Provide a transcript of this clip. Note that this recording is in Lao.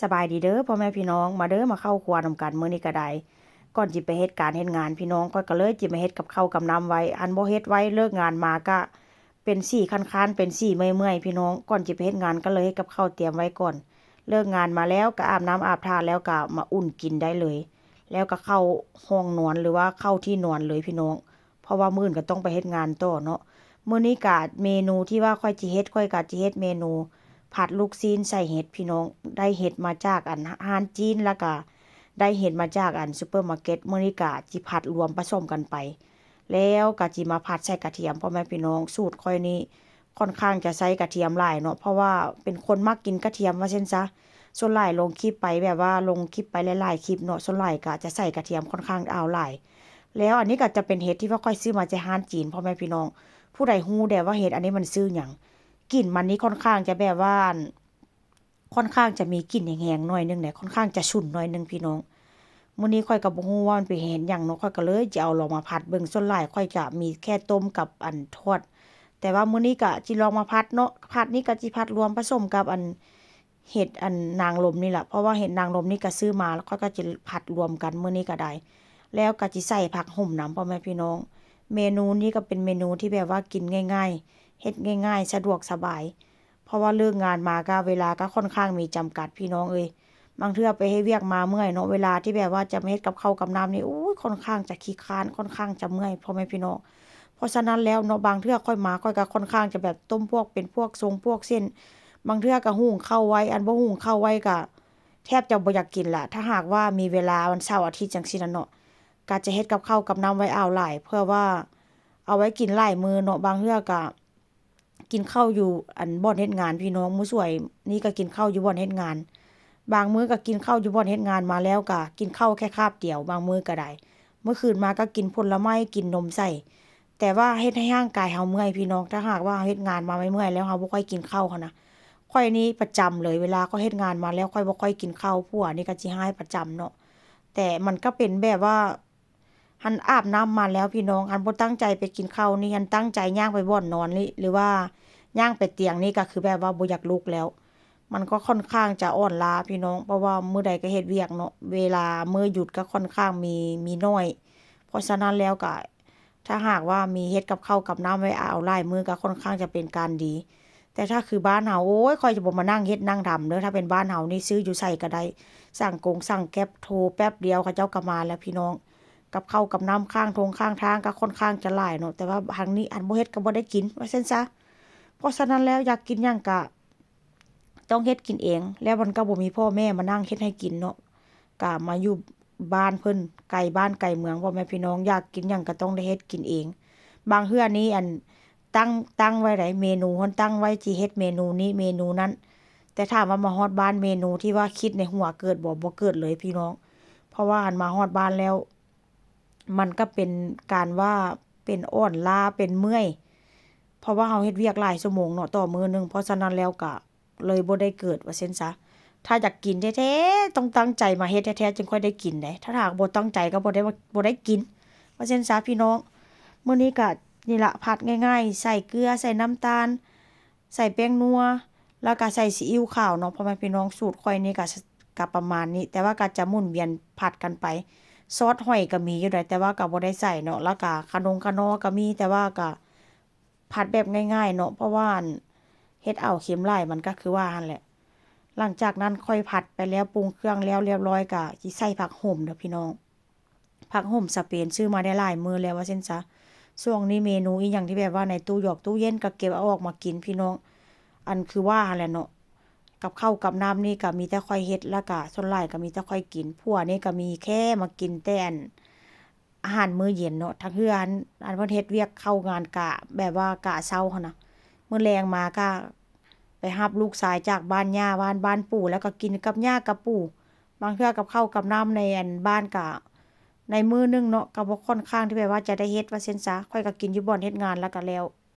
ສະບາຍດີເດີພໍ່ແມ່ພີ່ນ້ອງ ມາເດີມາເຂົ້າຄົວນຳກັນ ມື້ນີ້ກະໄດ້ ກ່ອນຊິໄປເຮັດການເຮັດງານພີ່ນ້ອງ ຂ້ອຍກະເລີຍຊິມາເຮັດກັບເຂົ້າກັບນ້ຳໄວ້ ອັນບໍ່ເຮັດໄວ້ເລີກງານມາກະເປັນສີຄ້ານໆ ເປັນສີເມື່ອຍໆ ພີ່ນ້ອງ ກ່ອນຊິໄປເຮັດງານກະເລີຍເຮັດກັບເຂົ້າຕຽມໄວ້ກ່ອນ ເລີກງານມາແລ້ວກະອາບນ້ຳອາບທ່າແລ້ວກະມາອຸ່ນກິນໄດ້ເລີຍ ແລ້ວກະເຂົ້າຫ້ອງນອນ ຫຼືວ່າເຂົ້າທີ່ນອນເລີຍພີ່ນ້ອງ ເພາະວ່າມື້ອື່ນກະຕ້ອງໄປເຮັດງານຕໍ່ເນາະ ມື້ນີ້ກະເມນູທີ່ວ່າຂ້ອຍຊິເຮັດ ຂ້ອຍກະຊິເຮັດເມນູຜັດລູກຊີ້ນໃສ່ເຫັດພີ່ນ້ອງ ໄດ້ເຫັດມາຈາກອັນ ຮ້ານຈີນ ແລ້ວກະໄດ້ເຫັດມາຈາກອັນ ຊຸບເປີມາເກັດ ມື້ນີ້ກະຊິຜັດລວມປະສົມກັນໄປ ແລ້ວກະຊິມາຜັດໃສ່ກະທຽມ ພໍ່ແມ່ພີ່ນ້ອງ ສູດຂ້ອຍນີ້ຄ່ອນຂ້າງຈະໃຊ້ກະທຽມຫຼາຍເນາະ ເພາະວ່າເປັນຄົນມັກກິນກະທຽມວ່າຊັ້ນຊະ ສ່ວນຫຼາຍລົງຄລິບໄປແບບວ່າລົງຄລິບໄປຫຼາຍໆຄລິບເນາະ ສ່ວນຫຼາຍກະຈະໃສ່ກະທຽມຄ່ອນຂ້າງເອົາຫຼາຍ ແລ້ວອັນນີ້ກະຈະເປັນເຫັດທີ່ວ່າຂ້ອຍຊື້ມາຈາກຮ້ານຈີນ ພໍ່ແມ່ພີ່ນ້ອງ ຜູ້ໃດຮູ້ແດ່ວ່າເຫັດອັນນີ້ມັນຊື່ຫຍັງ ກິ່ນມັນນີ້ຄ່ອນຂ້າງຈະແບບວ່າ ຄ່ອນຂ້າງຈະມີກິ່ນແຮງໆໜ້ອຍໜຶ່ງແຫຼະ ຄ່ອນຂ້າງຈະຊຸນໜ້ອຍໜຶ່ງພີ່ນ້ອງ ມື້ນີ້ຂ້ອຍກະບໍ່ຮູ້ວ່າມັນເປັນເຫັດຫຍັງເນາະ ຂ້ອຍກະເລີຍຈະເອົາລອງມາຜັດເບິ່ງ ສ່ວນຫຼາຍຂ້ອຍຈະມີແຄ່ຕົ້ມກັບອັນທອດ ແຕ່ວ່າມື້ນີ້ກະຊິລອງມາຜັດເນາະ ຜັດນີ້ກະຊິຜັດລວມປະສົມກັບອັນ ເຫັດອັນນາງລົມນີ້ລະ ເພາະວ່າເຫັດນາງລົມນີ້ກະຊື້ມາ ແລ້ວຂ້ອຍກະຈະຜັດລວມກັນມື້ນີ້ກະໄດ້ ແລ້ວກະຊິໃສ່ຜັກໂຫມນຳ ພໍ່ແມ່ພີ່ນ້ອງ ເມນູນີ້ກະເປັນເມນູທີ່ແບບວ່າກິນງ່າຍໆ ເຮັດງ່າຍໆ ສະດວກສະບາຍ ເພາະວ່າເລີກງານມາກະເວລາກະຄ່ອນຂ້າງມີຈຳກັດພີ່ນ້ອງເອີຍ ບາງເທື່ອໄປເຮັດວຽກມາເມື່ອຍເນາະ ເວລາທີ່ແບບວ່າຈະມາເຮັດກັບເຂົ້າກັບນ້ຳນີ້ ໂອ້ຍ ຄ່ອນຂ້າງຈະຂີ້ຄ້ານ ຄ່ອນຂ້າງຈະເມື່ອຍ ພໍ່ແມ່ພີ່ນ້ອງ ເພາະສະນັ້ນແລ້ວເນາະ ບາງເທື່ອຂ້ອຍມາ ຂ້ອຍກະຄ່ອນຂ້າງຈະແບບຕົ້ມພວກເປັນພວກຊົງພວກເສັ້ນ ບາງເທື່ອກະຫຸງເຂົ້າໄວ້ ອັນບໍ່ຫຸງເຂົ້າໄວ້ກະແທບຈະບໍ່ຢາກກິນລະ ຖ້າຫາກວ່າມີເວລາວັນເສົາອາທິດຈັ່ງຊີ້ນະເນາະ ກະຈະເຮັດກັບເຂົ້າກັບນ້ຳໄວ້ອ່າວຫຼາຍ ເພື່ອວ່າເອົາໄວ້ກິນຫຼາຍມື້ເນາະ ບາງເທື່ອກະ ກິນເຂົ້າຢູ່ອັນບ່ອນເຮັດງານພີ່ນ້ອງ ມື້ສວຍນີ້ກະກິນເຂົ້າຢູ່ບ່ອນເຮັດງານ ບາງມື້ກະກິນເຂົ້າຢູ່ບ່ອນເຮັດງານມາແລ້ວກະກິນເຂົ້າແຄ່ຄາບດຽວ ບາງມື້ກະໄດ້ ມື້ຄືນມາກະກິນຜົນລະໄມ້ ກິນນົມໃສ່ ແຕ່ວ່າເຮັດໃຫ້ຮ່າງກາຍເຮົາເມື່ອຍພີ່ນ້ອງ ຖ້າຫາກວ່າເຮົາເຮັດງານມາເມື່ອຍໆແລ້ວ ເຮົາບໍ່ຄ່ອຍກິນເຂົ້າຫັ້ນນະ ຂ້ອຍນີ້ປະຈຳເລີຍ ເວລາຂ້ອຍເຮັດງານມາແລ້ວ ຂ້ອຍບໍ່ຄ່ອຍກິນເຂົ້າ ຜົວນີ້ກະຊິຮ້າຍປະຈຳເນາະ ແຕ່ມັນກະເປັນແບບວ່າ ຫັ້ນອາບນ້ຳມາແລ້ວພີ່ນ້ອງ ຫັ້ນບໍ່ຕັ້ງໃຈໄປກິນເຂົ້ານີ້ ຫັ້ນຕັ້ງໃຈຍ່າງໄປບ່ອນນອນນີ້ ຫຼືວ່າຍ່າງໄປຕຽງນີ້ກະຄືແບບວ່າບໍ່ຢາກລຸກແລ້ວ ມັນກໍຄ່ອນຂ້າງຈະອ່ອນລ້າພີ່ນ້ອງ ເພາະວ່າມື້ໃດກະເຮັດວຽກເນາະ ເວລາມື້ຢຸດກະຄ່ອນຂ້າງມີ ມີໜ້ອຍ ເພາະສະນັ້ນແລ້ວກະ ຖ້າຫາກວ່າມີເຮັດກັບເຂົ້າກັບນ້ຳໄວ້ອາວຫຼາຍມື້ກະຄ່ອນຂ້າງຈະເປັນການດີ ແຕ່ຖ້າຄືບ້ານເຮົາ ໂອ້ຍ ຂ້ອຍຈະບໍ່ມານັ່ງເຮັດນັ່ງທຳເດີ ຖ້າເປັນບ້ານເຮົານີ້ຊື້ຢູ່ໃສກະໄດ້ ສັ່ງກົງສັ່ງແກັບ ໂທແປັບດຽວເຂົາເຈົ້າກະມາແລ້ວພີ່ນ້ອງ ກັບເຂົ້າກັບນ້ຳຂ້າງທົ່ງຂ້າງທາງກະຄ່ອນຂ້າງຈະຫຼາຍເນາະ ແຕ່ວ່າທາງນີ້ອັນບໍ່ເຮັດກະບໍ່ໄດ້ກິນວ່າຊັ້ນຊະ ເພາະສະນັ້ນແລ້ວຢາກກິນຫຍັງກະຕ້ອງເຮັດກິນເອງ ແລ້ວມັນກະບໍ່ມີພໍ່ແມ່ມານັ່ງເຮັດໃຫ້ກິນເນາະ ກະມາຢູ່ບ້ານເພິ່ນ ໄກບ້ານໄກເມືອງ ພໍ່ແມ່ພີ່ນ້ອງ ຢາກກິນຫຍັງກະຕ້ອງໄດ້ເຮັດກິນເອງ ບາງເທື່ອນີ້ອັນ ຕັ້ງ ຕັ້ງໄວ້ໃດ ເມນູຫັ້ນຕັ້ງໄວ້ຊິເຮັດເມນູນີ້ເມນູນັ້ນ ແຕ່ຖາມວ່າມາຮອດບ້ານເມນູທີ່ວ່າຄິດໃນຫົວເກີດບໍ່ ບໍ່ເກີດເລີຍພີ່ນ້ອງ ເພາະວ່າອັນມາຮອດບ້ານແລ້ວ ມັນກະເປັນການວ່າເປັນອ່ອນລ້າ ເປັນເມື່ອຍ ເພາະວ່າເຮົາເຮັດວຽກຫຼາຍຊົ່ວໂມງເນາະຕໍ່ມື້ໜຶ່ງ ເພາະສະນັ້ນແລ້ວກະເລີຍບໍ່ໄດ້ເກີດວ່າຊັ້ນຊະ ຖ້າຢາກກິນແທ້ໆ ຕ້ອງຕັ້ງໃຈມາເຮັດແທ້ໆ ຈຶ່ງຄ່ອຍໄດ້ກິນເດ້ ຖ້າຫາກບໍ່ຕັ້ງໃຈກະບໍ່ໄດ້ ບໍ່ໄດ້ກິນວ່າຊັ້ນຊະພີ່ນ້ອງ ມື້ນີ້ກະນີ້ລະ ຜັດງ່າຍໆ ໃສ່ເກືອ ໃສ່ນ້ຳຕານ ໃສ່ແປ້ງນົວ ແລ້ວກະໃສ່ຊີອິ້ວຂາວເນາະ ພໍ່ແມ່ພີ່ນ້ອງ ສູດຂ້ອຍນີ້ກະ ກະປະມານນີ້ ແຕ່ວ່າກະຈະໝູນວຽນຜັດກັນໄປ ຊອດຫອຍກະມີຢູ່ໃດ ແຕ່ວ່າກະບໍ່ໄດ້ໃສ່ເນາະ ແລ້ວກະຂະນົງຂະນໍກະມີ ແຕ່ວ່າກະຜັດແບບງ່າຍໆເນາະ ເພາະວ່າອັນ ເຮັດເອົາເຄັມຫຼາຍ ມັນກະຄືວ່າຫັ້ນແຫຼະ ຫຼັງຈາກນັ້ນຂ້ອຍຜັດໄປແລ້ວ ປຸງເຄື່ອງແລ້ວລຽບລ້ອຍ ກະຊິໃສ່ຜັກໂຫມເດີພີ່ນ້ອງ. ຜັກໂຫມສະເປນ ຊື້ມາໄດ້ຫຼາຍມື້ແລ້ວວ່າຊັ້ນຊະ ຊ່ວງນີ້ເມນູອີ່ຫຍັງທີ່ແບບວ່າໃນຕູ້ຢອກຕູ້ເຢັນກະເກັບເອົາອອກມາກິນພີ່ນ້ອງ ອັນຄືວ່າຫັ້ນແຫຼະເນາະ ກັບເຂົ້າກັບນ້ຳນີ້ກະມີແຕ່ຂ້ອຍເຮັດ ແລ້ວກະສ່ວນຫຼາຍກະມີແຕ່ຂ້ອຍກິນ ຜົວນີ້ກະມີແຄ່ມາກິນແຕ່ອັນ ອາຫານມື້ເຢັນເນາະ ທາງເຮືອນ ອັນເພິ່ນເຮັດວຽກເຂົ້າງານກະແບບວ່າກະເຊົ້າຫັ້ນນະ ມື້ແລງມາກະໄປຮັບລູກຊາຍຈາກບ້ານຍ່າ ບ້ານ ບ້ານປູ່ ແລ້ວກະກິນກັບຍ່າກັບປູ່ ບາງເທື່ອກັບເຂົ້າກັບນ້ຳໃນອັນບ້ານກະ ໃນມື້ໜຶ່ງເນາະ ກະບໍ່ຄ່ອນຂ້າງທີ່ແບບວ່າຈະໄດ້ເຮັດວ່າຊັ້ນຊະ ຂ້ອຍກະກິນຢູ່ບ່ອນເຮັດງານແລ້ວກະແລ້ວ